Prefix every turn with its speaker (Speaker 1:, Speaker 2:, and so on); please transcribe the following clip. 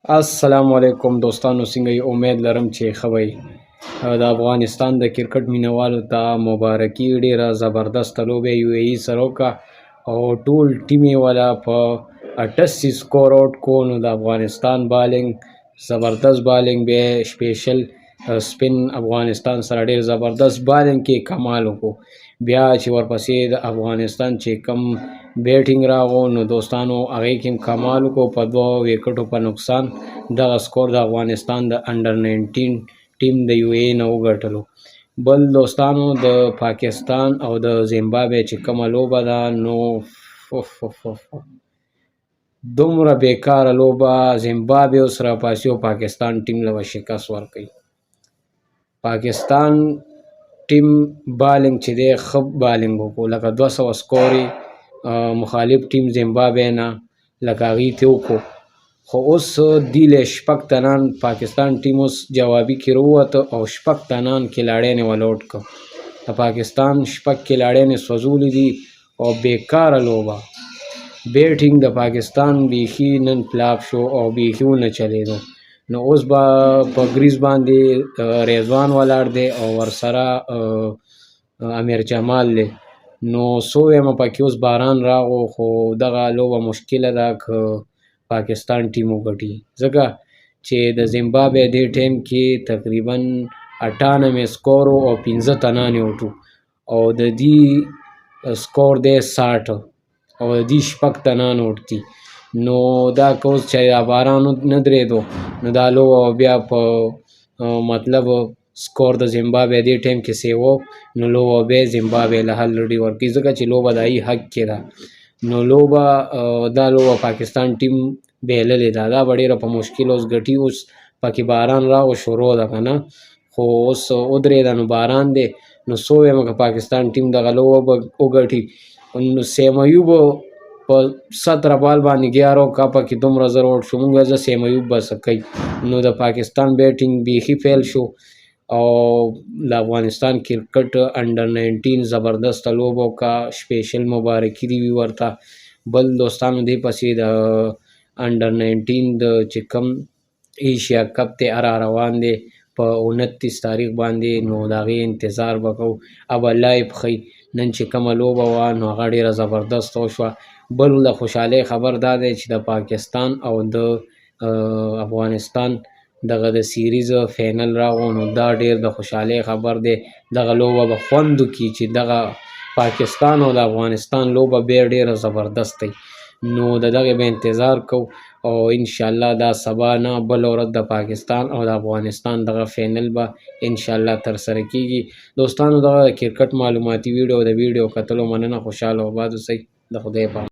Speaker 1: السلام علیکم دوستانو، څنګه یې؟ امید لرم چې ښه وئ. د افغانستان د کرکټ مینوالو ته مبارکي. ډیره زبردسته لوبه یو ای سره وکړه او ټول ټیم یې والا په 88 سکور اوټ کو. نو د افغانستان بالینګ، زبردست بالینګ، به سپیشل سپین افغانستان سره ډیر زبردست بالینګ کې کمال وکړو. بیا چې ورپسې د افغانستان چې کم بیټینګ راغو، نو دوستانو، هغې کې هم کمال وکړو. په دوه ویکټو په نقصان دغه سکور د افغانستان د انډر 19 ټیم د یو ای نه وګټلو. بل دوستانو، د پاکستان او د زیمبابوې چې کومه لوبه ده، نو دومره بیکاره لوبه. زیمبابوې اوس راپاڅي او پاکستان ټیم له به شکست ورکوي. پاکستان ټیم بالینګ چې دی، ښه بالینګ وکړو، لکه 200 سکور مخالف ټیم زیمبابوې نه لکه هغوی ته وکړو. خو اوس دی له شپږ تنان پاکستان ټیم اوس جوابي کې راووته او شپږ تنان کھلاړیان یې ول اوټ کړ. د پاکستان شپږ کھلاړیان یې سوځولي دي او بیکاره لوبه. بیټینګ د پاکستان بیخي نن فلاپ شو او بیخي ونه چلیدو. نو اوس به په ګریز باندې رضوان ولاړ دی او ورسره امیر جمال دی. نو څو ویمه پکې اوس باران راغو، خو دغه لوبه مشکله ده که پاکستان ټیم وګټي، ځکه چې د زیمبابوې دې ټیم کې تقریبا 98 سکور او پنځه تنان یې اوټو او د دې سکور دی 60 او د دې شپږ تنان اوټ دي. نو دا که اوس چې دا باران نه درېدو، نو دا لوبه بیا په مطلب سکور د زیمبابوې دې ټیم کې سیوو، نو لوبه به زیمبابوې له حل لري ورکوي، ځکه چې لوبه د هغې حق کې ده. نو لوبه دا لوبه پاکستان ټیم بایللې ده. دا به ډېره په مشکل اوس ګټي. اوس پکې باران راغو، شروع ده که نه، خو اوس ودرېده. نو باران دی، نو څو وایم که پاکستان ټیم دغه لوبه به وګټي. نو سیم ایوب په 17 بال باندې 11 وکړه، پکې دومره زر اوټ شو. مونږ ځه سیم ایوب به څه کوي؟ نو د پاکستان بیټینګ بیخي فیل شو او د افغانستان کرکټ انډر 19 زبردسته لوبه وکړه. سپیشل مبارکي دي وي ورته. بل دوستانو، دې پسې د انډر 19 د چې کوم ایشیا کپ دی، را روان دی په 29 تاریخ باندې، نو د هغې انتظار به کوو. ابه لایف ښیي. نن چې کومه لوبه وه، نو هغه ډېره زبردسته وشوه. بل د خوشحالۍ خبر دا دی چې د پاکستان او د افغانستان دغه د سیریز فینل راغو. نو دا ډېر د خوشحالۍ خبر دی. دغه لوبه به خوند وکړي چې دغه پاکستان او د افغانستان لوبه بیا ډېره زبردسته وي. نو د دغې به انتظار کوو او انشاءالله دا سبا نه بله ورځ د پاکستان او د افغانستان دغه فینل به انشاءالله ترسره کیږي. دوستانو، دغه کرکټ معلوماتي ویډیو. د ویډیو کتلو مننه. خوشحاله او آباد اوسئ. د خدای په